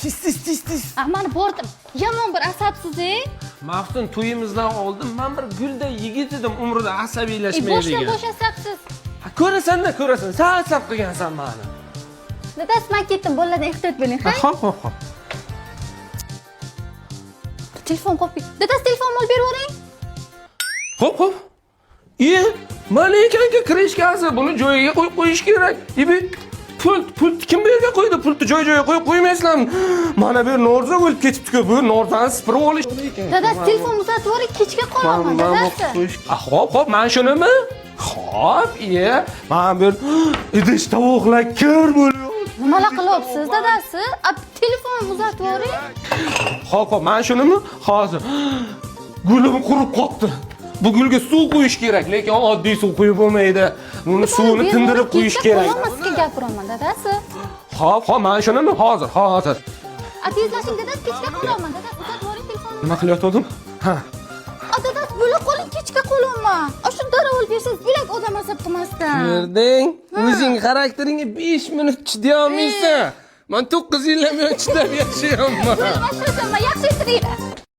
Tez, tez, tez, tez. A, mani bordim. Yomon bir asabsiz, ey. Maftun, to'yimizdan oldin man bir gulday yigit edim, umrida Boshdan asabiylashmaydigan. Bosh asabsiz. Ha, ko'rasan-da, ko'rasan. San asab qilgansan mani. Dadasi, man ketdim, bolalardan ehtiyot bo'ling, ha? Xo'p, xo'p, xo'p. Telefon qo'yib ket. Dadasi, telefonni olib berib yuboring. Xo'p, xo'p. E, mana ekanki krishkasi, buni joyiga qo'yib qo'yish kerak. E, bu pult, pult kim bu yerga qo'ydi? Pultni joy joyiga qo'yib qo'ymaysizlarmi? Mana bu norza o'lib ketibdi-ku. Bu norzani sipirib olish. Dadasi, telefonni uzatib yuboring, kechga qolaman, dadasi. Xo'p, xo'p, mana shunimi? Xo'p, iye. Mana bu idish tovoqlar kir bo'lib. Nimalar qilyapsiz, dadasi? A, telefonni uzatib yuboring. Xo'p, xo'p, mana shunimi? Hozir. Gulim qurib qolibdi. Bu gulga suv quyish kerak, lekin oddiy suv quyib bo'lmaydi. Buni suvini tindirib quyish kerak. Qolaman, sizga gapiraman, dadasi. Xo'p, xo'p, mana shunimi? Hozir, hozir. A, tezlashing, dadasi, kechga qolaman, dadasi, uzatib yuboring telefonni. Nima qilyotgandim? Ha. A, dadasi, bo'la qoling, kechga qolaman. A, shu darrov olib bersangiz, bo'lak odam asab qilmasdan. Ko'rding? O'zing xarakteringga 5 minut chiday olmaysan. Men 9 yildan beri chidab yashayapman. Bo'lmasa, yaxshi turinglar.